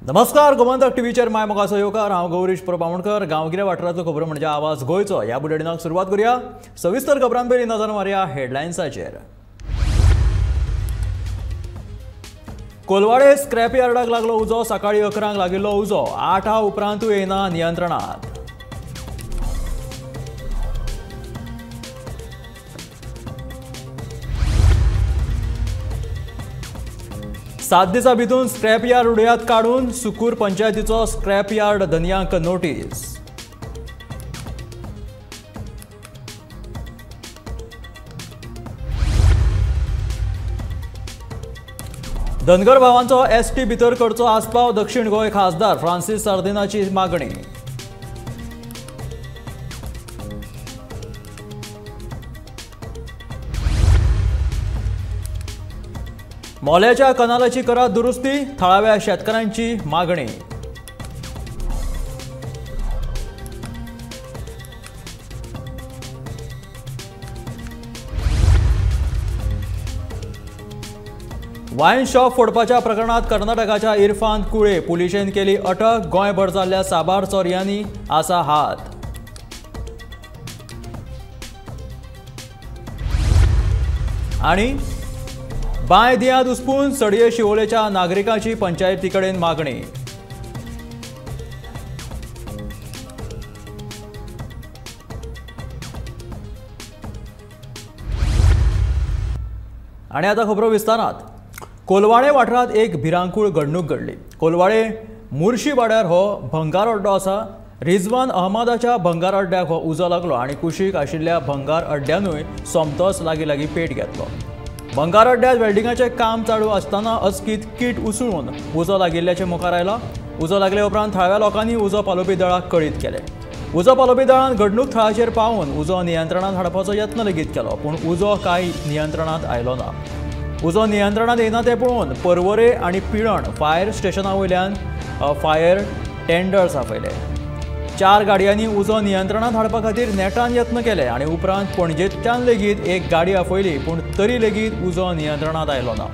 नमस्कार, गोमंतक टीव्हीचेर my मोगाचो येवकार. हांव गौरीश प्रभू आमोणकर. गांवगिऱ्या वाठारांतल्यो खबरो म्हणजे आवाज गोंयचो. ह्या बुलेटिनाक सुरवात करूया. सविस्तर खबरां पयलीं नजर मारया हेडलायन्साचेर. कोलवाळे स्क्रॅप यार्डाक लागलो उजो. सकाळीं 11 लागिल्लो उजो 8 उपरांतूय येना नियंत्रणात. सात दिसां भितर स्क्रॅप यार्ड उडयात काडून सुकूर पंचायतीचो स्क्रॅप यार्ड धनयांक नोटीस. धनगर भावांचो एसटी भितर करचो आस्पाव. दक्षिण गोंय खासदार फ्रांसीस सार्दिनाची मागणी. मोल्याच्या कनालाची करात दुरुस्ती. थळाव्या शेतकऱ्यांची मागणी. वायन शॉप फोडपाच्या प्रकरणात कर्नाटकाच्या इरफान कुळे पुलिशेन केली अटक. गोंयभर जाल्ल्या साबार चोरयांनी आसा हात. आनी बांय दियांत उसपून सडये शिवोलेच्या नागरिकांची पंचायती कडेन मागणी. आनी आतां खबरो विस्तारात. कोलवाळे वाठारांत एक भिरांकूळ घडणूक घडली. कोलवाळे मुर्शी वाड्यार हो भंगार अड्डो आसा. रिजवान अहमदाच्या भंगार अड्ड्याक हो उजो लागलो आनी कुशीक आशिल्ल्या भंगार अड्ड्यानूय सोमतोच लागीं लागीं पेट घेतलो. भंगार अड्ड्यात वेल्डिंगाचें काम चालू आसतना अचकीत कीट उसळून उजो लागिल्ल्याचें मुखार आयलां. उजो लागले उपरांत थळाव्या लोकांनी उजो पालोवपी दळाक कळीत केलें. उजो पालोवपी दळान घडणूक थळाचेर पावून उजो नियंत्रणांत हाडपाचो यत्न लेगीत केलो, पूण उजो कांय नियंत्रणांत आयलो ना. उजो नियंत्रणांत येना तें पळोवन पर्वरे आनी पिळण फायर स्टेशना वयल्यान फायर टेंडर्स आपयले. 4 गाडयांनी उजो नियंत्रणांत हाडपा खातीर नेटान यत्न केले आनी उपरांत पणजेंतल्यान लेगीत एक गाडी आपयली, पूण तरी लेगीत उजो नियंत्रणांत आयलो ना.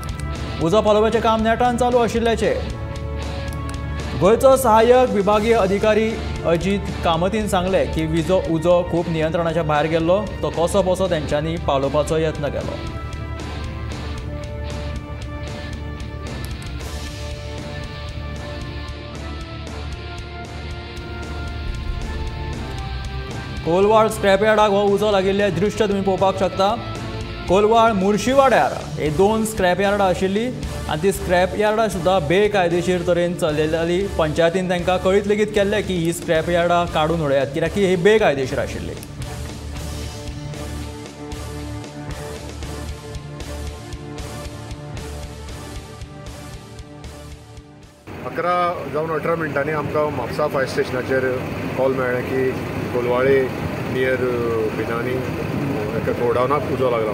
उजो पालोवपाचें काम नेटान चालू आशिल्ल्याचें गोंयचो सहाय्यक विभागीय अधिकारी अजीत कामतीन सांगलें की उजो खूब नियंत्रणाच्या भायर गेल्लो, तो कसो बसो तेंच्यांनी पालोवपाचो यत्न केलो. कोलवाळ स्क्रॅप यार्डाक हो उजो लागिल्लें दृश्य तुमी पळोवपाक शकता. कोलवाळ मुर्शी वाड्यार हे 2 स्क्रॅप यार्डां आशिल्लीं आनी ती स्क्रॅप यार्डां सुद्दां बेकायदेशीर तरेन चलयताली. पंचायतीन तांकां कळीत लेगीत केल्लें की ही स्क्रॅप यार्डां काडून उडयात, कित्याक की ही बेकायदेशीर आशिल्ली. अकरा जावन 18 मिनटांनी आमकां म्हापसा फायर स्टेशनाचेर कॉल मेळ्ळें की कोलवाळे नियर बिनानी एका गोडावनाक उजो लागला.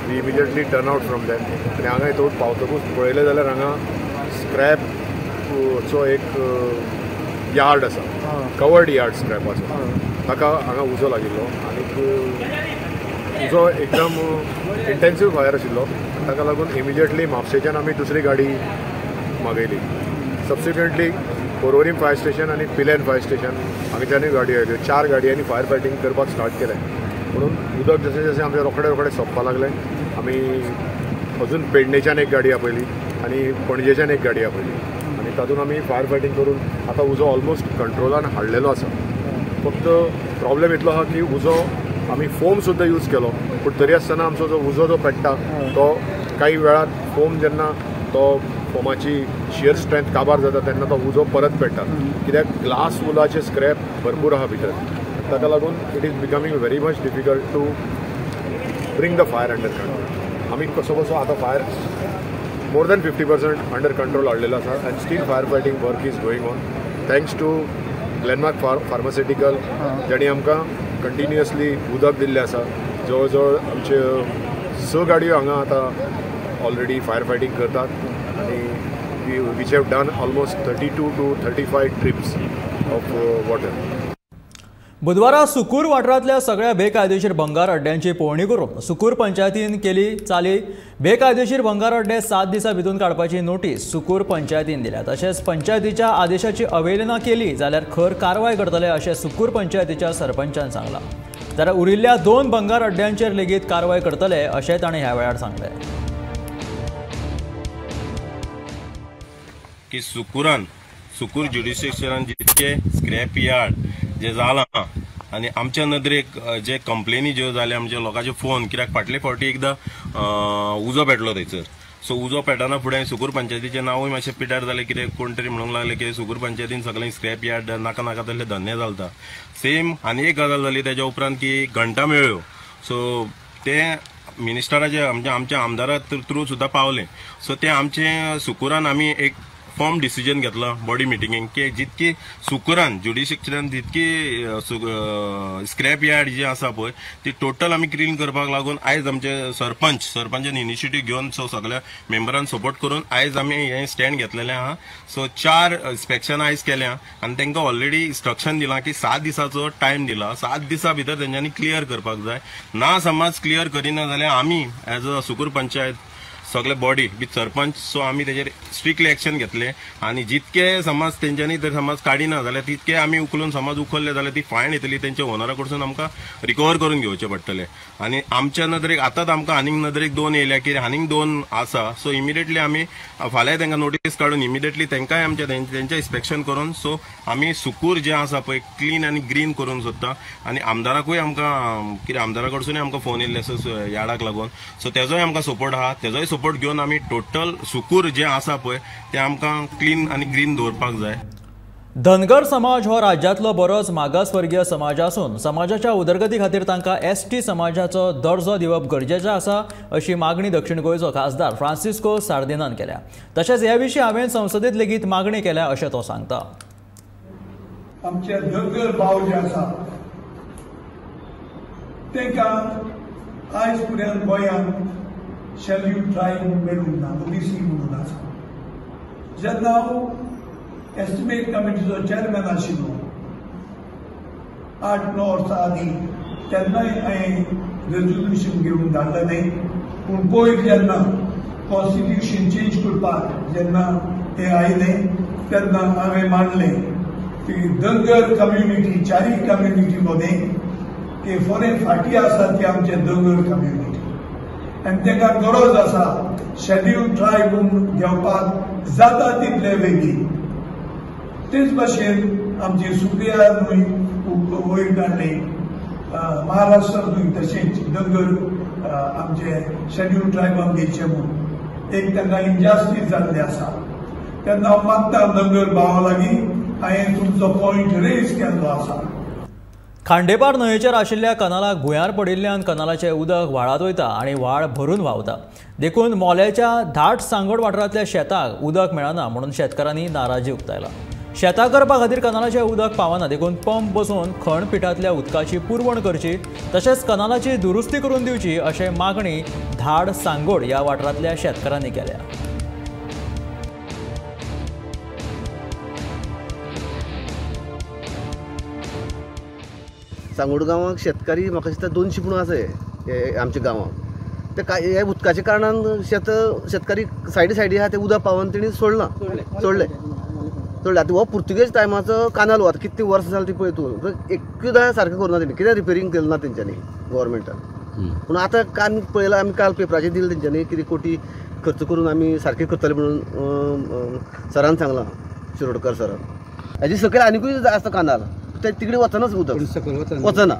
We immediately turn out from that आनी हांगा हितून पावतकूच पळयलें जाल्यार हांगा स्क्रॅपचो एक यार्ड आसा, कवर्ड यार्ड स्क्रॅपाचो, ताका हांगा उजो लागिल्लो आनीक उजो एकदम इंटेन्सीव फायर आशिल्लो. ताका लागून इमिजिएटली म्हापशेच्यान आमी दुसरी गाडी मागयली. सबसिक्वंटली पोरवरीम फायर स्टेशन आनी पिलेन फायर स्टेशन हांगाच्यानूय गाडयो आयल्यो. 4 गाडयांनी फायर फायटींग करपाक स्टार्ट केलें. म्हणून उदक जशें जशें आमचें रोखडे रोखडे सोंपपाक लागलें, आमी अजून पेडणेच्यान एक गाडी आपयली आनी पणजेच्यान एक गाडी आपयली आनी तातूंत आमी फायर फायटींग करून आतां उजो ऑलमोस्ट कंट्रोलान हाडलेलो आसा. फक्त प्रॉब्लेम इतलो आसा की उजो आमी फोम सुद्दां यूज केलो, पूण तरी आसतना आमचो जो उजो जो पेट्टा तो कांय वेळार फोम जेन्ना तो फोमाची शियर स्ट्रेंथ काबार जाता तेन्ना तो उजो परत पेट्टा, कित्याक ग्लास वुलाचे स्क्रॅप भरपूर आहा भितर. ताका लागून it is becoming very much difficult to bring the fire under control. आमी कसो कसो आतां fire more than 50% under control हाडलेलो आसा and still fire fighting work is going on thanks to Glenmark pharmaceutical जांणी आमकां कंटिन्युअसली उदक दिल्लें आसा. जवळ जवळ आमच्यो 6 गाडयो हांगा आतां ऑलरेडी फायर फायटींग करतात आनी which have done almost 32 to 35 trips of water. बुधवारा सुकूर वाठारांतल्या सगळ्या बेकायदेशीर भंगार अड्ड्यांची पळोवणी करून सुकूर पंचायतीन केली चाली. बेकायदेशीर भंगार अड्डे 7 दिसां भितून काडपाची नोटीस सुकूर पंचायतीन दिल्या. तशेंच पंचायतीच्या आदेशाची अवहेलना केली जाल्यार खर कारवाय करतले अशें सुकूर पंचायतीच्या सरपंचान सांगलां. जाल्यार उरिल्ल्या 2 भंगार अड्ड्यांचेर लेगीत कारवाय करतले अशें ताणें ह्या वेळार सांगलें. की सुकूरान सुकूर ज्युडिशियनान जितके स्क्रॅप यार्ड जे जालां आनी आमच्या नदरेक जे कंप्लेनी ज्यो जाल्या आमच्या लोकांचे फोन, कित्याक फाटले फावटी एकदां उजो पेटलो थंयसर. सो उजो पेटना फुडें सुकूर पंचायतीचें नांवूय मातशें पिड्यार जालें, कितें कोण तरी म्हणूंक लागले की सुकूर पंचायतीन सगळें स्क्रॅप यार्ड नाका नाका तसले धंदे चलता. सेम आनी एक गजाल जाली तेज्या उपरांत की घंटा मेळ्ळ्यो. सो ते मिनिस्टराचे आमच्या आमदारा थ्रू सुद्दां पावलें. सो ते आमचे सुकूरान आमी एक फॉर्म डिसिजन घेतला बॉडी मिटिंगेक की जितकी सुकूरान ज्युडिशियनान जितकी स्क्रॅप यार्ड जी आसा पळय ती टोटल आमी क्लीन करपाक लागून आयज आमचे सरपंचान इनिशिएटीव घेवन सो सगळ्या मेंबरान सपोर्ट करून आयज आमी हें स्टँड घेतलेलें आहा. सो 4 इन्स्पेक्शन आयज केल्या आनी तांकां ऑलरेडी इन्स्ट्रक्शन दिलां की 7 दिसाचो टायम दिला, 7 दिसां भितर तेंच्यांनी क्लियर करपाक जाय. ना समज क्लियर करिना जाल्यार आमी एज अ सुकूर पंचायत सगळे बॉडी विथ सरपंच सो आमी तेजेर स्ट्रिक्टली एक्शन घेतले आनी जितके समज तेंच्यांनी जर समज काडिना जाल्यार तितके आमी उखलून समज उखल्ले जाल्यार ती फायन येतली, तेंच्या ओनरा कडसून आमकां रिकवर करून घेवचें पडटलें. आनी आमच्या नदरेक आतांच आमकां आनीक नदरेक 2 येयल्या की आनीक 2 आसा. सो इमिडिएटली आमी फाल्यां तांकां नोटीस काडून इमिडिएटली तांकांय आमच्या तेंचें इन्स्पेक्शन करून सो आमी सुकूर जें आसा पळय क्लीन आनी ग्रीन करूंक सोदता. आनी आमदाराकूय आमकां कितें आमदारा कडसूनय आमकां फोन येयल्ले सो यार्डाक लागून सो तेजोय आमकां सपोर्ट आहा, तेजोय सपोर्ट घेवन आमी टोटल सुकूर जें आसा पळय तें आमकां क्लीन आनी ग्रीन दवरपाक जाय. धनगर समाज हो राज्यांतलो बरोच मागासवर्गीय समाज आसून समाजाच्या उदरगती खातीर तांकां एसटी समाजाचो दर्जो दिवप गरजेचें आसा अशी मागणी दक्षिण गोंयचो खासदार फ्रांसिस्को सार्दिनान केल्या. तशेंच हे विशीं हांवें संसदेत लेगीत मागणी केल्या अशें तो सांगता. आमचे धनगर भाव जे आसा तांकां आयज पर्यंत गोंयांत शेड्यूल ट्रायब मेळूंक ना, ओबीसी म्हणून आसा. जेन्ना हांव एस्टिमेट कमिटीचो चेअरमॅन आशिल्लो 8-9 वर्सां आदीं तेन्नाय हांवें रेजोल्युशन घेवन धाडलें न्ही, पूण पयर जेन्ना कॉन्स्टिट्युशन चेंज करपाक जेन्ना तें आयलें तेन्ना हांवें मांडलें की धनगर कम्युनिटी चारीय कम्युनिटी मदें की फोरेन फाटीं आसा ती आमचे धनगर कम्युनिटी आनी तांकां गरज आसा शेड्यूल ट्रायब घेवपाक जाता तितले बेगीन. तेच भाशेन आमची सुप्रिया न्हंय वयर काडली, महाराष्ट्रांतूय तशेंच धनगर आमचे शेड्यूल ट्रायबांक दिवचे म्हूण एक तांकां इनजस्टीस जाल्लें आसा. तेन्ना हांव मागता धनगर भावा लागीं हांवें तुमचो पॉयंट रेज केल्लो आसा. खांडेपार न्हंयेचेर आशिल्ल्या कनालाक भुंयार पडिल्ल्यान कनालाचें उदक व्हाळांत वयता आनी व्हाळ भरून व्हांवता. देखून मोल्याच्या धाट सांगोड वाठारांतल्या शेताक उदक मेळना म्हणून शेतकारांनी नाराजी उक्तायला. शेतां करपा खातीर कनालाचें उदक पावना देखून पंप बसोवन खणपिठांतल्या उदकाची पुरवण करची तशेंच कनालाची दुरुस्ती करून दिवची अशें मागणी धाड सांगोड ह्या वाठारांतल्या शेतकारांनी केल्या. सांगोड गांवाक शेतकारी म्हाका दिसता 200 पूण आसा हे आमच्या गांवाक. ते काय हे उदकाच्या कारणान शेतकारी सायडी सायडी आहा ते उदक पावन तेणी सोडलां सोडलें सोडलें. आतां हो पुर्तुगेज टायमाचो कानाल हो आतां कितलीं वर्सां जालीं ती पळय तूं एकदां सारकें करूं ना तेणी, कितें रिपेरींग केलें ना तेंच्यांनी गोवोरमेंटान. पूण आतां काल पळयलां आमी काल पेपराचेर दिलें तेंच्यांनी कितें कोटी खर्च करून आमी सारकें करतले म्हणून सरान सांगलां, शिरोडकर सरान. हेजे सकयल आनिकूय आसता कानाल ते तिकडे वचनाच उदक वचना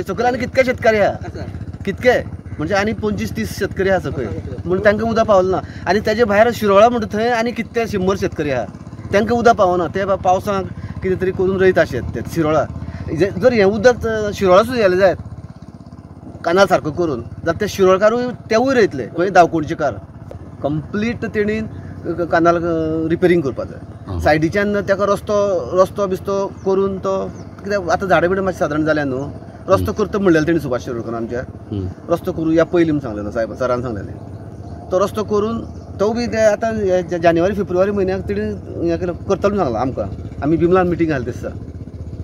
सकयल आनी कितके शेतकारी आहा कितके म्हणजे आनी 25-30 शेतकरी आहा सकयल म्हणून तांकां उदक पावलें ना. आनी तेजे भायर शिरोळा म्हणटा थंय आनी कितके 100 शेतकरी आहा तांकां उदक पावना. ते पावसाक कितें तरी करून रयता शेत ते शिरोळा. जर हें उदक शिरोळा सुद्दां गेलें जायत कानाल सारको करून जाल्यार ते शिरोळकारूय तेवूय रयतले खंय दावकोणचेकार. कंप्लीट तेणी कानाल रिपेरींग करपाक जाय. सायडीच्यान ताका रस्तो बिस्तो करून तो कित्याक आतां झाडां बिडां मातशें सादारण जाल्या न्हू रस्तो करता म्हणलेलें तेणी सुभाष शिरोडकर आमच्या रस्तो करूं या पयलीं म्हूण सांगलेलो साहेब सरान सांगलेलें. तो रस्तो करून तो बी ते आतां जानेवारी फेब्रुवारी म्हयन्याक तेणी हें केलें करतलो म्हूण सांगलां आमकां. आमी बिमलान मिटींग घाली दिसता.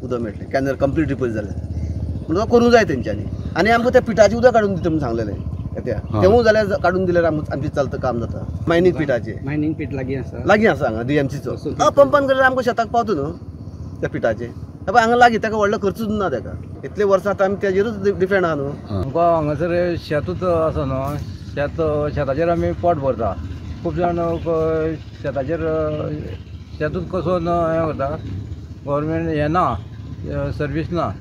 उदक मेळटलें, कॅनल कंप्लीट रिपेर जालें म्हणून करूंक जाय तेंच्यांनी. आनी आमकां त्या पिठाचें उदक काडून दिता म्हणून सांगलेलें त्या तेवूय जाल्यार काडून दिल्यार आमचें चलता काम जाता. मायनींग पिठाचें, मायनींग पीठ लागीं आसा, लागीं आसा हांगा डीएमसीचो पंपान केल्यार आमकां शेताक पावता न्हू त्या पिठाचें. पळय हांगा लागीं ताका व्हडलो खर्चूच ना ताका, इतले वर्सां आतां आमी तेजेरूच डिपेंड आहा न्हू. आमकां हांगासर शेतूच आसा न्हू, शेत शेताचेर आमी पोट भरता. खूब जाण शेताचेर शेतूच कसोन हें करता, गव्हर्मेंट हें ना, सर्वीस ना.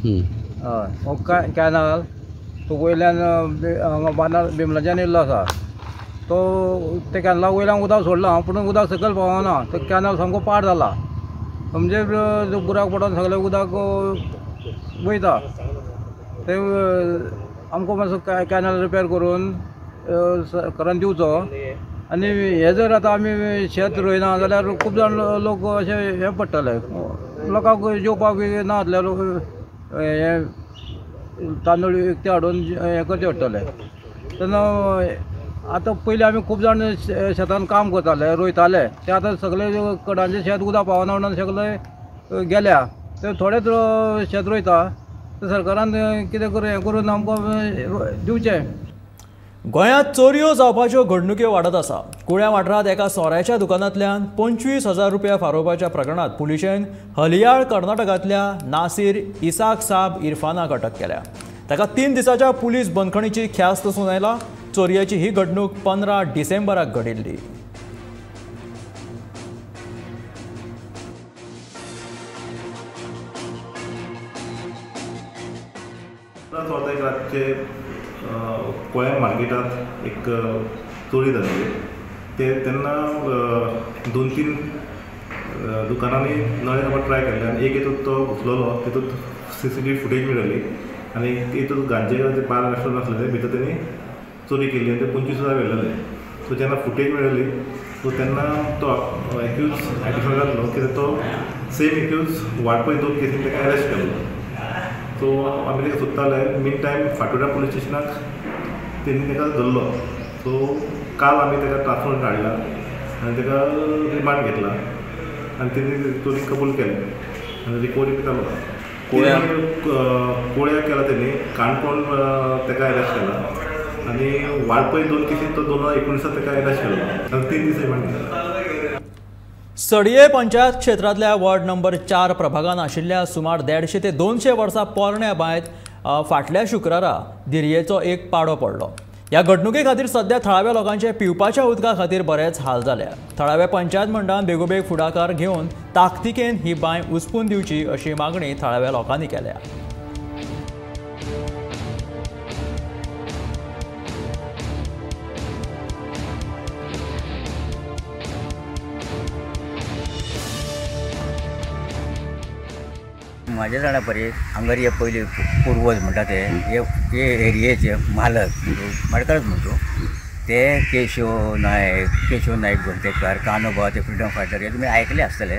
हय, हो कॅनल तो वयल्यान हांगा बांदार बिमलाच्यान येयल्लो आसा, तो ते कॅनला वयल्यान उदक सोडलां पूण उदक सकयल पावना, तो कॅनल सामको पाड जाला, म्हणजे बुराक पडोन सगळें उदक वयता. ते आमकां मातसो कॅनल रिपेर करून सरकारान दिवचो. आनी हे जर आतां आमी शेत रोयना जाल्यार खूब जाण लोक अशे हें पडटले, लोकांक जेवपाक बी ना जातले, लोक हें तांदूळ विकते हाडून हें करचें पडटलें. तेन्ना आतां पयलीं आमी खूब जाण शेतान काम करताले, रोयताले, ते आतां सगळे कडांचें शेत उदक पावना म्हणून सगळे गेल्या, ते थोडेच शेत रोयता. ते सरकारान कितें करून हें करून आमकां दिवचें. गोंयांत चोरयो जावपाच्यो घडणुक्यो वाडत आसा. कुळ्या वाठारांत एका सोऱ्याच्या दुकानांतल्यान 25,000 रुपया फारोवपाच्या प्रकरणांत पुलिशेन हलियाळ कर्नाटकांतल्या नासीर इसाक साब इरफानाक अटक केल्या. ताका 3 दिसांच्या पुलीस बंदखणीची ख्यास्त सुनायला. चोरयेची ही घडणूक 15 डिसेंबराक घडिल्ली. कोळ्या मार्केटांत एक चोरी जाल्ली, ते तेन्ना 2-3 दुकानांनी नळे घालपाक ट्राय केल्ले आनी एक हितून तो घुसलेलो, तितून CCTV footage मेळ्ळी आनी तितून गांजे बार रेस्टॉरंट आसलेले भितर तेणी चोरी केली आनी ते 25,000 व्हेलेले. सो जेन्ना फुटेज मेळ्ळी सो तेन्ना तो एक्यूज आयडेंटिफाय जाल्लो कित्याक तो सेम एक्यूज वाळपय 2 केसीन ताका अरेस्ट केल्लो. सो आमी ताका सोदताले, मीन टायम फातोड्डा पुलीस स्टेशनाक तेणी ताका धरलो. सो काल आमी ताका ट्रान्सफर हाडला आनी ताका रिमांड घेतला आनी तेणी चोरी कबूल केले आनी रिकवरी बी जालो. कोळ्या केला तेणी, काणकोण ताका अरेस्ट केला आनी वाळपय 2 केसीन तो 2019 ताका अरेस्ट केलो आनी 3 दीस रिमांड घेतला. सडये पंचायत क्षेत्रांतल्या वॉर्ड नंबर 4 प्रभागान आशिल्ल्या सुमार 150 ते 200 वर्सां पोरण्या बांयत फाटल्या शुक्रारा दिरयेचो एक पाडो पडलो. ह्या घडणुके खातीर सध्या थळाव्या लोकांचे पिवपाच्या उदका खातीर बरेच हाल जाल्या. थळाव्या पंचायत मंडळान बेगोबेग फुडाकार घेवन ताकतिकेन ही बांय उसपून दिवची अशी मागणी थळाव्या लोकांनी केल्या. म्हाज्या जाणा परी हांगर हे पयली पुर्वज म्हणटा ते हे एरियेचे मालक माडकारच म्हणटो ते केशव नायक, केशव नायक गोलतेकार, कानोबा, ते फ्रिडम फायटर हे तुमी आयकले आसतले.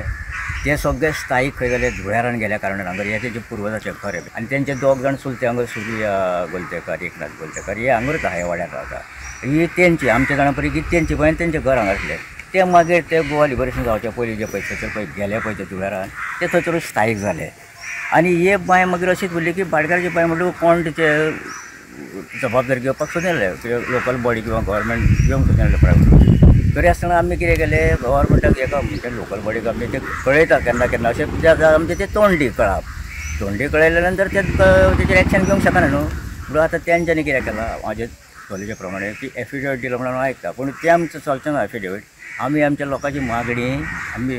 ते सगळे स्थायीक खंय जाले धुळ्यारान गेल्या कारणान हांगर हे तेजे पुर्वजाचे खरे. आनी तेंचे दोग जाण चुलते हांगर सुर्या गोलतेकार, एकनाथ गोलतेकार हे हांगरूच आहा, ह्या वाड्यार रावता. ही तेंची आमच्या जाणा परी की तेंची पळय तेंचें घर हांगा आसलें. ते मागीर ते गोवा लिबरेशन जावचे पयलीं जे पळय थंयसर पळय गेले पळय ते धुळ्यारान ते थंयसर स्थायीक जाले. आनी हे बांय मागीर अशीच उरली की भाटकाराची बांय म्हणटकूच कोण तिचे जबाबदारी घेवपाक सोदनासले, लोकल बॉडी किंवा गव्हर्मेंट घेवंक सोदनासले प्रायवेट. तरी आसतना आमी कितें केलें, गव्हर्मेंटाक एका म्हणजे लोकल बॉडीक आमी ते कळयता केन्ना केन्ना अशें आमचें तें तोंडी कळप, तोंडी कळयल्या नंतर ते तेचेर एक्शन घेवंक शकना न्हू. म्हणून आतां तेंच्यांनी कितें केलां म्हाजे नॉलेजा प्रमाणे की एफिडेवीट दिलो म्हणून आयकता, पूण तें आमचें चलचें ना एफिडेवीट. आमी आमच्या लोकांची मागणी आमी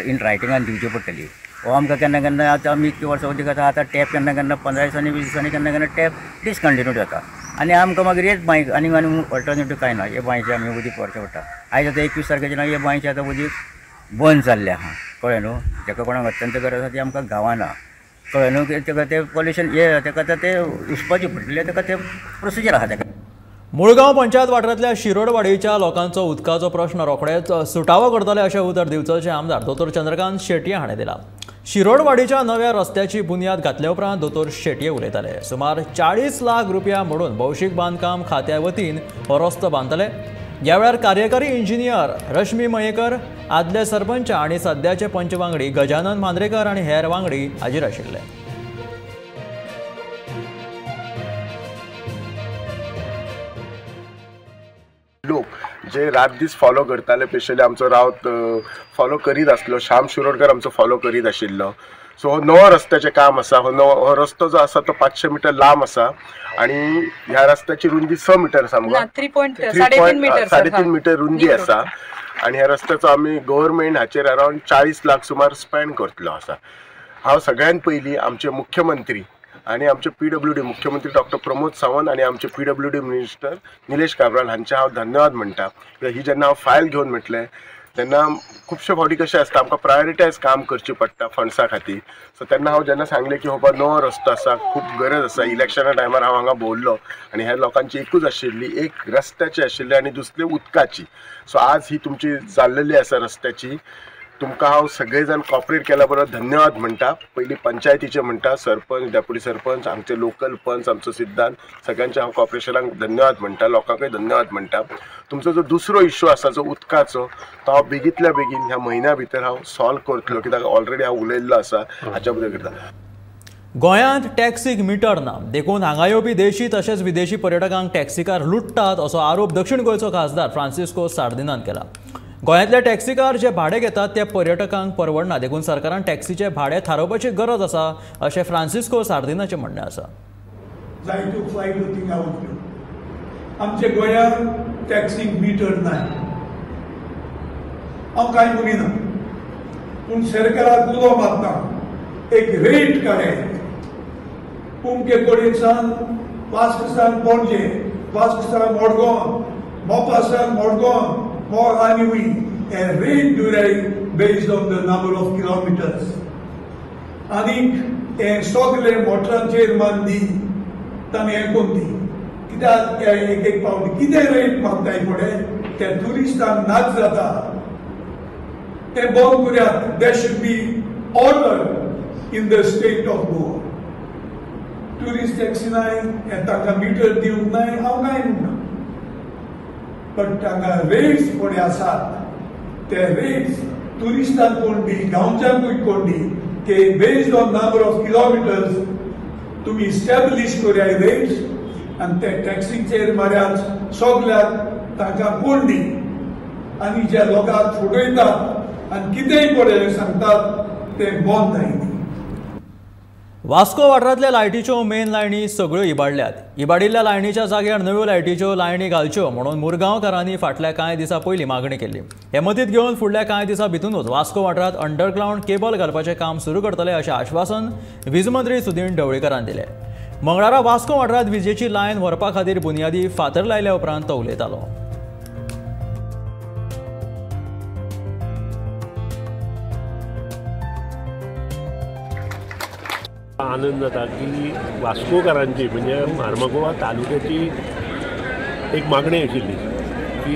इन रायटिंगान दिवची पडटली. हो आमकां केन्ना केन्ना आतां आमी इतकी वर्सां वचीत आतां आतां टॅप केन्ना केन्ना 15 दिसांनी 20 दिसांनी केन्ना केन्ना टॅप डिसकंटिन्यू जाता आनी आमकां मागीर हेच बांय आनी आनी ऑल्टरनेटीव कांय ना. हे बांयचें आमी उदीक व्हरचें पडटा. आयज आतां 21 तारखेचें ना, हे बांयचें आतां उदीक बंद जाल्लें आहा, कळ्ळें न्हू. ताका कोणाक अत्यंत गरज आसा ती आमकां गांवाना, कळ्ळें न्हू. ताका तें पॉल्युशन हें ताका आतां तें उसपाचें पडटलें, ताका तें प्रोसिजर आहा ताका. मुळगांव पंचायत वाठारांतल्या शिरोडवाडीच्या लोकांचो उदकाचो प्रश्न रोखडेच सुटावो करतले अशें उतर दिवचलचे आमदार दोतोर चंद्रकांत शेटये हाणें दिला. शिरोडवाडीच्या नव्या रस्त्याची बुन्याद घातले उपरांत दोतोर शेटये उलयताले. सुमार 40 लाख रुपया म्हणून भौशीक बांदकाम खात्या वतीन हो रस्तो बांदतले. ह्या वेळार कार्यकारी इंजिनियर रश्मी मयेकर, आदले सरपंच आनी सद्याचे पंच वांगडी गजानन मांद्रेकर आनी हेर वांगडी हाजीर आशिल्ले. लोक जे रात दीस फॉलो करताले, स्पेशली आमचो रावत फॉलो करीत आसलो, श्याम शिरोडकर आमचो फॉलो करीत आशिल्लो. सो हो नवो रस्त्याचें काम आसा. हो नवो रस्तो जो आसा तो 500 मिटर लांब आसा आनी ह्या रस्त्याची रुंदी 6 मिटर आसा, 3.5 मिटर रुंदी आसा. आनी ह्या रस्त्याचो आमी गव्हर्मेंट हाचेर अरावंड 40 लाख सुमार स्पेंड करतलो आसा. हांव सगळ्यान पयलीं आमचे मुख्यमंत्री आनी आमचे PWD मुख्यमंत्री डॉक्टर प्रमोद सावंत आनी आमचे PWD minister Nilesh Cabral हांचे हांव धन्यवाद म्हणटा. ही जेन्ना हांव फायल घेवन म्हटलें तेन्ना खुबशे फावटी कशें आसता, आमकां प्रायोरिटायज काम करचें पडटा फंड्सा खातीर. सो तेन्ना हांव जेन्ना सांगलें की बाबा नवो रस्तो आसा, खूब गरज आसा, इलेक्शना टायमार हांव हांगा भोंवल्लो आनी ह्या लोकांची एकूच आशिल्ली, एक रस्त्याची आशिल्ली आनी दुसरी उदकाची. सो आज ही तुमची जाल्लेली आसा रस्त्याची, तुमकां हांव सगळे जाण कॉपरेट केल्या बरोबर धन्यवाद म्हणटा. पयलीं पंचायतीचे म्हणटा, सरपंच, डेप्युटी सरपंच, आमचे लोकल पंच, आमचो सिद्धांत, सगळ्यांचे हांव कॉर्पोरेशनाक धन्यवाद म्हणटा, लोकांकय धन्यवाद म्हणटा. तुमचो जो दुसरो इश्यू आसा जो उदकाचो, तो हांव बेगींतल्या बेगीन ह्या म्हयन्या भितर हांव सॉल्व करतलो, कित्याक ऑलरेडी हांव उलयल्लो आसा हाच्या बद्दल करता. गोंयांत टॅक्सीक मिटर ना देखून हांगा येवपी देशी तशेंच विदेशी पर्यटकांक टॅक्सीकार लुट्टात असो आरोप दक्षिण गोंयचो खासदार फ्रांसिस्को सार्दिनान केला. गोंयांतले टॅक्सीकार जे भाडें घेतात ते पर्यटकांक परवडना देखून सरकारान टॅक्सीचे भाडें थारोवपाची गरज आसा अशें फ्रांसिस्को सार्दिनाचें म्हणणें आसा. जायत्यो फ्लायट्यो थिंगा वतल्यो. आमच्या गोंयांत टॅक्सीक मिटर ना, हांव कांय म्हणिना, पूण सरकाराक उलो मारता एक रेट काडे. उमके कडेन सावन वास्को सावन पणजे, वास्को सावन मडगांव, मोपा सावन Madgaon, more anyway, a rate derive based on the number of kilometers. आनीक हे सगळे मोटरांचेर मानदी तांणी हें करून दी, कित्याक एक एक पावटी कितें रेट मागताय फुडें ते ट्युरिस्टांक नाच जाता, तें बंद करयात. There should be order in the state of Goa. Tourist taxi नाय, तांकां मिटर दिवंक नाय, हांव कांय म्हणना, बट तांकां रेट्स फुडें आसात ते रेट्स ट्युरिस्टांक कोण दी, गांवच्यांकूय कोण दी, की based on number of kilometres तुमी इस्टॅब्लीश करया रेट्स आनी ते टॅक्सीचेर मार्यात सगल्याक तांकां कोण दी. आनी जे लोकांक फटयतात आनी कितेंय पळय सांगतात तें बंद जायना. वास्को वाठारांतल्या लायटीच्यो मेन लायनी सगळ्यो इबाडल्यात. इबाडिल्ल्या लायनीच्या जाग्यार नव्यो लायटीच्यो लायनी घालच्यो म्हणून मुरगांवकारांनी फाटल्या कांय दिसां पयलीं मागणी केल्ली. हे मतींत घेवन फुडल्या कांय दिसां भितरूच वास्को वाठारांत अंडरग्रावंड केबल घालपाचें काम सुरू करतले अशें आश्वासन वीज मंत्री सुदीन ढवळीकरान दिलें. मंगळारा वास्को वाठारांत विजेची लायन व्हरपा खातीर बुन्यादी फातर लायल्या उपरांत तो उलयतालो. आनंद जाता की वास्कोकारांची म्हणजे मार्मगोवा तालुक्याची एक मागणी आशिल्ली की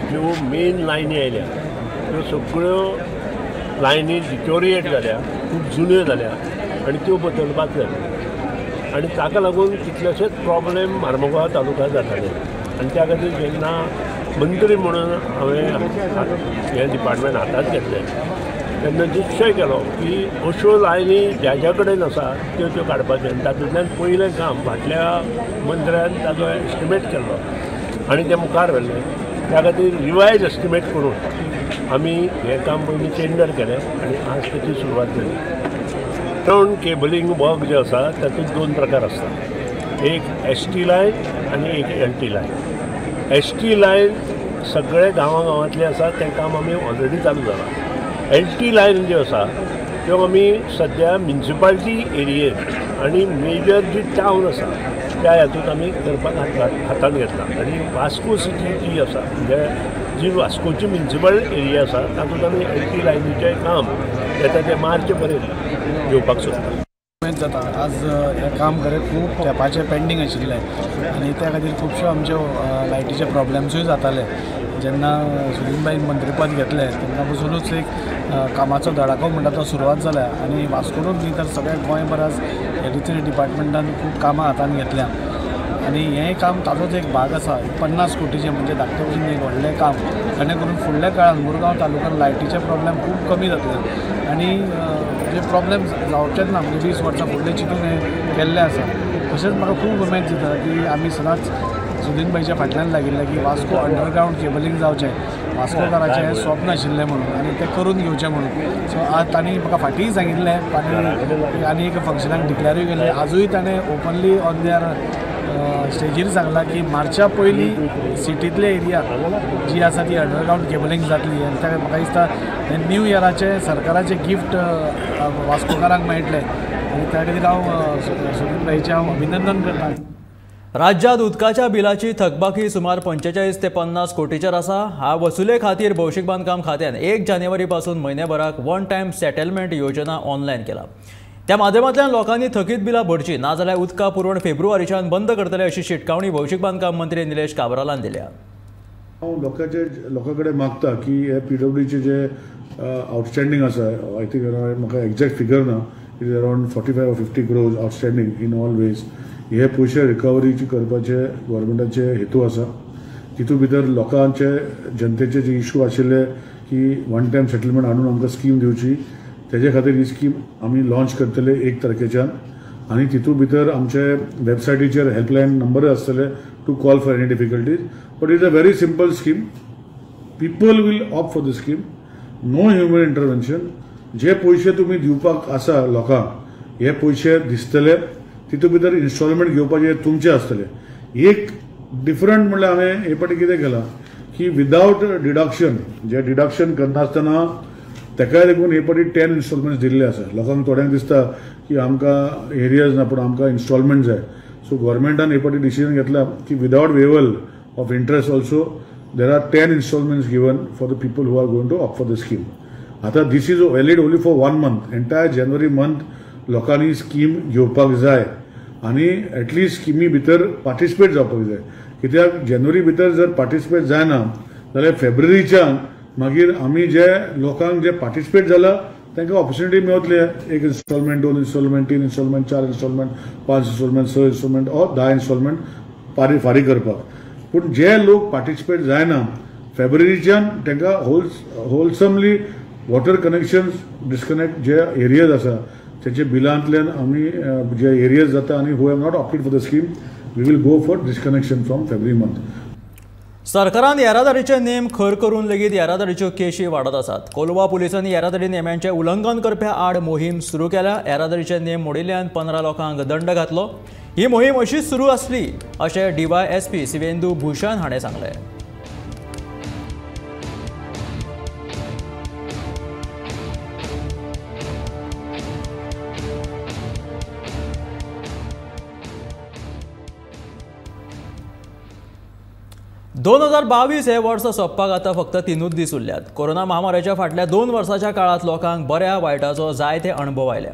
ज्यो मेन लायनी आयल्या त्यो सगळ्यो लायनी डिटोरिएट जाल्या, खूब जुन्यो जाल्या आनी त्यो बदलपाक जाय आनी ताका लागून कितलेशेच प्रॉब्लेम मार्मगोवा तालुक्यांत जाताले. आनी त्या खातीर जेन्ना मंत्री म्हणून हांवें हें डिपार्टमेंट हातांत घेतलें तेन्ना निश्चय केलो की अश्यो लायनी ज्या ज्या कडेन आसा त्यो त्यो काडपाच्यो आनी तातूंतल्यान पयलें काम फाटल्या मंत्र्यान ताजो एस्टिमेट केल्लो आनी तें मुखार व्हेलें. त्या खातीर रिवायज एस्टिमेट करून आमी हें काम पयलीं टेंडर केलें आनी आज ताची सुरवात जाली. ग्रावंड केबलिंग वर्क जें आसा तातूंत दोन प्रकार आसता, एक ST line आनी एक LT line. ST line सगळे गांवां गांवांतले आसा तें काम आमी ऑलरेडी चालू जालां. LT line ज्यो आसा त्यो आमी सद्या म्युनिसिपालिटी एरियेंत आनी मेजर जी टावन आसा त्या हातूंत आमी करपाक हातांत घेतला. आनी वास्को सिटी जी आसा म्हणजे जी वास्कोची म्युनिसिपल एरिया आसा तातूंत आमी LT लायनीचें काम येता तें मार्च पर्यंत घेवपाक सोदता. उमेद जाता आज हें काम खरें खूब तेंपाचें पेंडींग आशिल्लें आनी त्या खातीर खुबश्यो आमच्यो लायटीचे प्रॉब्लेम्सूय जाताले. जेन्ना सुदीनबाईन मंत्रीपद घेतलें तेन्ना पसुनूच एक कामाचो धडाको म्हणटा तो सुरवात जाल्या आनी वास्कोनूच न्ही तर सगळ्या गोंयभरात इलेक्ट्रिसिटी डिपार्टमेंटान खूब कामां हातान घेतल्या. आनी हें काम ताजोच एक भाग आसा. 50 कोटीचें म्हणजे धाकटे भशेन एक व्हडलें काम, जेणे करून फुडल्या काळान मुरगांव तालुक्यान लायटीचे प्रॉब्लेम खूब कमी जातले आनी जे प्रॉब्लेम जावचेच ना म्हणजे 20 वर्सां फुडले चिंतून हें केल्लें आसा. तशेंच म्हाका खूब उमेद दिता की आमी सदांच सुदीन भाईच्या फाटल्यान लागिल्लें की वास्को अंडरग्रावंड केबलिंग जावचें, वास्कोकाराचें हें स्वप्न आशिल्लें म्हणून आनी तें करून घेवचें म्हणून. सो आज तांणी म्हाका फाटींय सांगिल्लें आनी आनी एक फंक्शनाक डिक्लेरूय केल्लें. आजूय ताणें ओपनली ऑन there स्टेजीर सांगलां की मार्चा पयलीं सिटींतले एरिया जी आसा ती अंडरग्रावंड केबलिंग जातली आनी त्या म्हाका दिसता हें न्यू इयराचें सरकाराचें गिफ्ट वास्कोकारांक मेळटलें आनी त्या खातीर हांव सुदीन भाईचें हांव अभिनंदन करतां. राज्यांत उदकाच्या बिलाची थकबाकी सुमार 45 ते 50 कोटीचेर आसा. ह्या वसुले खातीर भौशीक बांदकाम खात्यान 1 जानेवारी पासून म्हयन्याभराक वन टायम सेटलमेंट योजना ऑनलायन केला. त्या माध्यमांतल्यान लोकांनी थकीत बिलां भरची नाजाल्यार उदका पुरवण फेब्रुवारीच्यान बंद करतले अशी शिटकावणी भौशीक बांदकाम मंत्री निलेश काब्रालान दिल्या. हांव लोकां कडेन मागता की हे पीडब्ल्यूचे जे आउटस्टँडींग आसा, I think around म्हाका एग्जॅक्ट फिगर ना, it is around 45 or 50 crores outstanding in all ways. हे पयशे रिकवरीची करपाचे गव्हर्मेंटाचे हेतू आसा. तितूंत भितर लोकांचे जनतेचे जे इशू आशिल्ले की वन टायम सेटलमेंट हाडून आमकां स्कीम दिवची, तेजे खातीर ही स्कीम आमी लॉन्च करतले 1 तारखेच्यान. आनी तितूंत भितर आमचे वेबसायटीचेर हेल्पलायन नंबरूय आसतले to call for any difficulties. But it's a very simple scheme, people will opt for the scheme, no human intervention. जे पयशे तुमी दिवपाक आसा लोकांक हे पयशे दिसतले, तितूंत भितर इन्स्टॉलमेंट घेवपाचे तुमचे आसतले. एक डिफरंट म्हणल्यार हांवें हे फावटी कितें केलां की विदावट डिडक्शन, जे डिडक्शन करनासतना तेकाय देखून हे फावटी 10 इन्स्टॉलमेंट्स दिल्ले आसा. लोकांक थोड्यांक दिसता की आमकां एरियज ना पूण आमकां इन्स्टॉलमेंट जाय. सो गव्हर्मेंटान हे फावटी डिसिजन घेतला की without waiver of interest also there are 10 instalments given for the people who are going to opt for the scheme. आतां this is valid only for 1 month. Entire January month लोकांनी scheme घेवपाक जाय आनी at least स्किमी भितर participate जावपाक जाय. कित्याक जानेवारी भितर जर पार्टिसिपेट जायना जाल्यार फेब्रुवारीच्यान मागीर आमी जे लोकांक जे पार्टिसिपेट जाला तांकां ऑपॉर्च्युनिटी मेळटली, 1 instalment, 2 instalment, 3 instalment, 4 instalment, 5 instalment, 6 instalment or 10 instalment फारीक करपाक. पूण जे लोक पार्टिसिपेट जायना फेब्रुवारीच्यान तांकां होलसमली वॉटर कनेक्शन्स डिस्कनेक्ट जे एरियज आसा तेचे बिलांतल्यान आमी जे एरियज जाता आनी who have not opted for the scheme we will go for disconnection from February month. सरकारान येरादारीचे नेम खर करून लेगीत येरादारीच्यो केशी वाडत आसात. कोलवा पुलिसांनी येरादारी नेमांचें उल्लंघन करप्या आड मोहीम सुरू केल्या. येरादारीचे नेम मोडिल्ल्यान 15 लोकांक दंड घातलो. ही मोहीम अशीच सुरू आसली अशें डीवायएसपी शिवेंदू भूषण हाणें सांगलें. दोन 2022 हे वर्स सोंपपाक आतां फक्त 3 दीस उरल्यात. कोरोना महामारीच्या फाटल्या 2 वर्सांच्या काळांत लोकांक बऱ्या वायटाचो जायते अणभव आयले.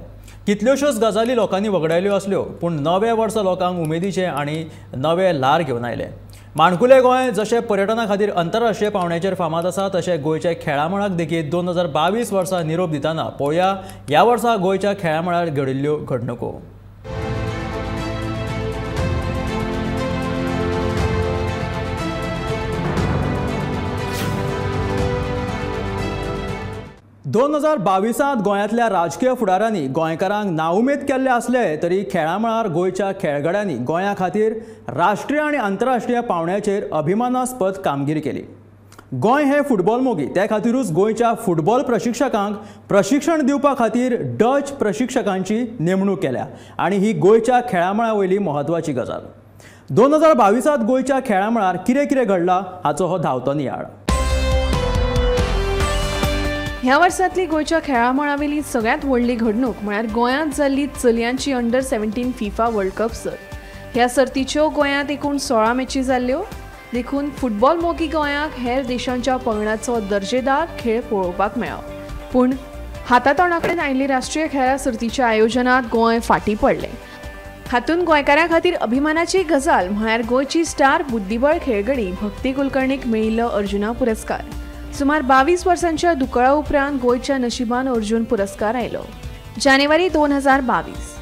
कितल्योश्योच गजाली लोकांनी वगडायल्यो आसल्यो पूण नवें वर्स लोकांक उमेदीचें आनी नवें ल्हार घेवन आयलें. माणकुलें गोंय जशें पर्यटना खातीर अंतरराष्ट्रीय पावंड्याचेर फामाद आसा तशें गोंयच्या खेळा मळाक लेगीत 2022 वर्सा निरोप दितना पळोवया ह्या वर्सा गोंयच्या खेळा मळार घडिल्ल्यो घडणुको. दोन 2022 गोंयांतल्या राजकीय फुडारांनी गोंयकारांक नाउमेद केल्ले आसले तरी खेळा मळार गोंयच्या खेळगड्यांनी गोंया खातीर राष्ट्रीय आनी आंतरराष्ट्रीय पावंड्याचेर अभिमानास्पद कामगिरी केली. गोंय हे फुटबॉल मोगी, त्या खातीरूच गोंयच्या फुटबॉल प्रशिक्षकांक प्रशिक्षण दिवपा खातीर डच प्रशिक्षकांची नेमणूक केल्या आनी ही गोंयच्या खेळा मळा वयली म्हत्वाची गजाल. 2022 गोंयच्या खेळा मळार कितें कितें घडलां हाचो हो धांवतो नियाळ. ह्या वर्सांतली गोंयच्या खेळा मळावेली सगळ्यांत व्हडली घडणूक म्हळ्यार गोंयांत जाल्ली चलयांची अंडर 17 फिफा वर्ल्ड कप सर्त. ह्या सर्तीच्यो गोंयांत एकूण 16 मॅची जाल्ल्यो, देखून फुटबॉल मोगी गोंयाक हेर देशांच्या पंगडाचो दर्जेदार खेळ पळोवपाक मेळ्ळो. पूण हातातोंडा कडेन आयिल्ली राष्ट्रीय खेळां सर्तीच्या आयोजनांत गोंय फाटीं पडलें. हातूंत गोंयकारां खातीर अभिमानाची गजाल म्हळ्यार गोंयची स्टार बुद्धिबळ खेळगडी भक्ती कुलकर्णीक मेळिल्लो अर्जुना पुरस्कार. सुमार 22 वर्सांच्या दुकळा उपरांत गोंयच्या नशिबान अर्जुन पुरस्कार आयलो. जानेवारी 2022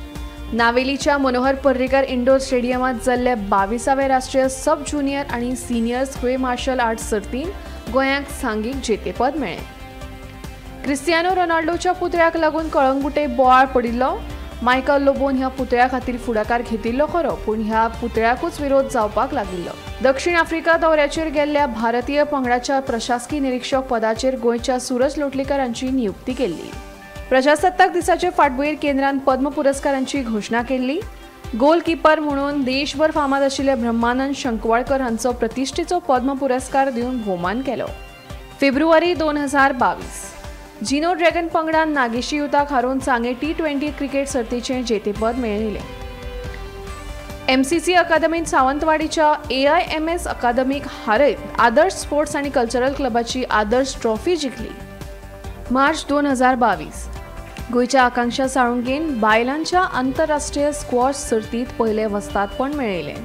नावेलीच्या मनोहर पर्रीकर इंडोर स्टेडियमात जाल्ले 22वे राष्ट्रीय सब ज्युनियर आनी सिनियर स्क्वे मार्शल आर्ट्स सर्तीन गोंयाक सांघीक जेतेपद मेळ्ळें. क्रिस्तियानो रोनाल्डोच्या पुतळ्याक लागून कळंगुटे बोवाळ पडिल्लो. मायकल लोबोन ह्या पुतळ्या खातीर फुडाकार घेतिल्लो खरो, पूण ह्या पुतळ्याकूच विरोध जावपाक लागिल्लो. दक्षिण आफ्रिका दौऱ्याचेर गेल्ल्या भारतीय पंगडाच्या प्रशासकी निरीक्षक पदाचेर गोंयच्या सूरज लोटलीकर हांची नियुक्ती केल्ली. प्रजासत्ताक दिसाचे फाटभुंयेर केंद्रान पद्म पुरस्कारांची घोशणा केल्ली. गोलकीपर म्हणून देशभर फामाद आशिल्ले ब्रह्मानंद शंकवाळकर हांचो प्रतिश्ठेचो पद्म पुरस्कार दिवन भोवमान केलो. फेब्रुवारी 2022 जिनो ड्रॅगन पंगडान नागेशी युताक हारोवन सांगे T20 cricket सर्तीचें जेतेपद मेळयलें. एमसीसी अकादमीन सावंतवाडीच्या AIMS अकादमीक हारयत आदर्श स्पोर्ट्स आनी कल्चरल क्लबाची आदर्श ट्रॉफी जिखली. मार्च 2022 गोंयच्या आकांक्षा साळुंकेन बायलांच्या आंतरराष्ट्रीय स्क्वॉश सर्तींत पयलें वस्तादपण मेळयलें.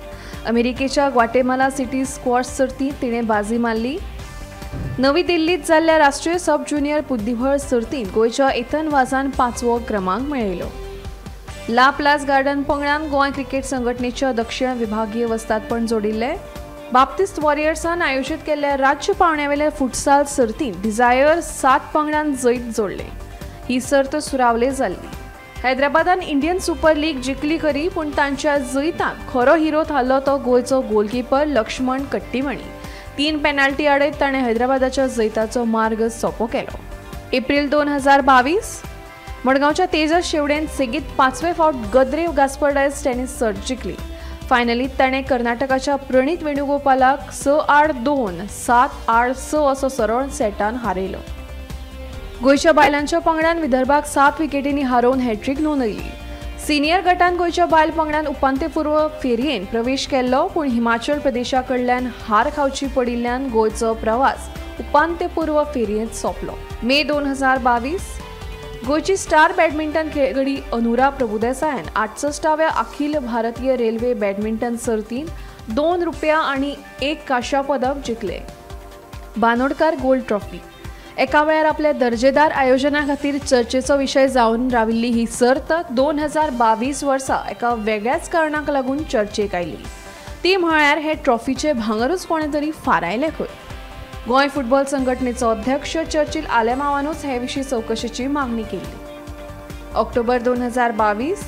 अमेरिकेच्या ग्वाटेमाला सिटी स्क्वॉश सर्तींत तिणें बाजी मारली. नवी दिल्लीत जाल्ल्या राष्ट्रीय सब ज्युनियर बुद्धिबळ सर्तींत गोंयच्या एथन वाझान 5वो क्रमांक मेळयलो. ला प्लास गार्डन पंगडान गोंय क्रिकेट संघटनेच्या दक्षिण विभागीय वस्तादपण जोडिल्लें. बाप्तिस्त वॉरियर्सान आयोजीत केल्ल्या राज्य पावंड्यावेल्या फुटसाल सर्तींत डिझायर 7 पंगडान जैत जोडलें. ही सर्त सुरावले जाल्ली. हैदराबादान इंडियन सुपर लीग जिखली खरी, पूण तांच्या जैतांत खरो हिरो थारलो तो गोंयचो गोलकीपर लक्ष्मण कट्टीमणी. 3 पेनाल्टी आडयत ताणें हैदराबादाच्या जैताचो मार्ग सोंपो केलो. एप्रील 2022 मडगांवच्या तेजस शेवडेन सेगीत 5वे फावट गद्रेव गास्पर्डायस टेनिस सर्त जिखली. फायनलीत ताणें कर्नाटकाच्या प्रणीत वेणुगोपालाक 6-2, 7-6 असो सरळ सेटान हारयलो. गोंयच्या बायलांच्या पंगडान विदर्भाक 7 विकेटींनी हारोवन हॅट्रीक नोंदयली. सिनियर गटान गोंयच्या बायल पंगडान उपांत्यपूर्व फेरयेन प्रवेश केल्लो, पूण हिमाचल प्रदेशा कडल्यान हार खावची पडिल्ल्यान गोंयचो प्रवास उपांत्यपूर्व फेरयेंत सोंपलो. मे 2022 गोंयची स्टार बॅडमिंटन खेळगडी अनुरा प्रभुदेसायान 68व्या अखिल भारतीय रेल्वे बॅडमिंटन सर्तींत 2 रुपया आनी 1 कांश्या पदक जिखले. बानोडकार गोल्ड ट्रॉफी एका वेळार आपल्या दर्जेदार आयोजना खातीर चर्चेचो विशय जावन राविल्ली ही सर्त 2022 वर्सा एका वेगळ्याच कारणाक लागून चर्चेक आयली. ती म्हळ्यार हे ट्रॉफीचे भांगरूच कोणें तरी फारायलें खंय. गोंय फुटबॉल संघटनेचो अध्यक्ष चर्चिल आलेमावानूच हे विशीं चवकशेची मागणी केली. ऑक्टोबर 2022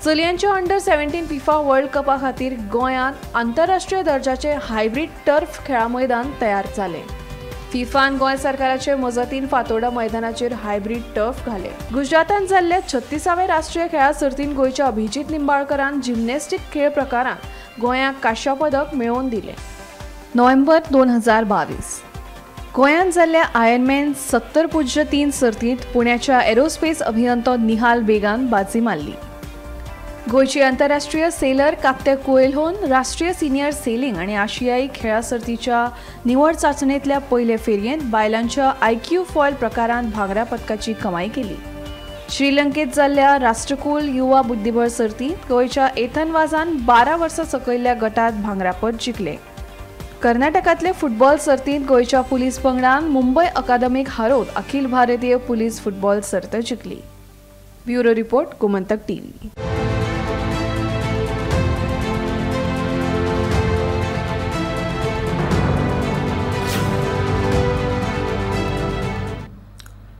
चलयांच्या अंडर 17 फिफा वर्ल्ड कपा खातीर गोंयांत आंतरराष्ट्रीय दर्जाचे हायब्रीड टर्फ खेळा मैदान तयार जालें. फिफान गोंय सरकाराचे मजतीन फातोर्डा मैदानाचेर हायब्रीड टर्फ घाले. गुजरातान जाल्ल्या 36व्या राष्ट्रीय खेळा सर्तीन गोंयच्या अभिजीत निंबाळकरान जिम्नॅस्टीक खेळ प्रकारांत गोंयाक कांश्या पदक मेळोवन दिलें. नोव्हेंबर 2022 गोंयांत जाल्ल्या आयर्नमॅन 70.3 सर्तींत पुण्याच्या एरोस्पेस अभियंतो निहाल बेगान बाजी मारली. गोंयची आंतरराष्ट्रीय सेलर कात्या कोएल्होन राष्ट्रीय सिनियर सेलिंग आनी आशियाई खेळा सर्तीच्या निवड चांचणेंतल्या पयले फेरयेंत बायलांच्या IQ foil प्रकारांत भांगरा पदकाची कमाई केली. श्रीलंकेत जाल्ल्या राष्ट्रकुल युवा बुद्धिबळ सर्तींत गोंयच्या एथन वाझान 12 वर्सां सकयल्ल्या गटांत भांगरापद जिखलें. कर्नाटकांतले फुटबॉल सर्तींत गोंयच्या पुलीस पंगडान मुंबय अकादमीक हारोवन अखिल भारतीय पुलीस फुटबॉल सर्त जिखली. Bureau report, Gomantak TV.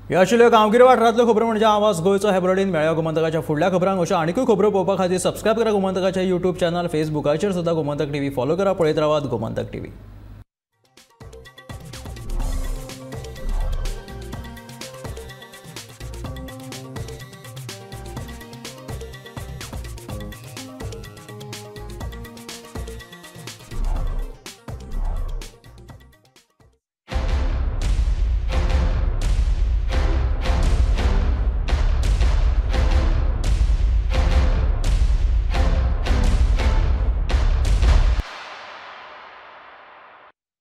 ह्यो आशिल्ल्यो गांवगिऱ्या वाठारांतल्यो खबरो म्हणजे आवाज गोंयचो. हे बुलेटीन मेळ्ळ्या गोमंतकाच्या फुडल्या खबरांक. अश्यो आनिकूय खबरो पळोवपा खातीर सबस्क्रायब करा गोमंतकाच्या यूट्यूब चॅनल, फेसबुकाचेर सुद्दां गोमंतक टीव्ही फॉलो करा. पळयत रावात गोमंतक टीव्ही.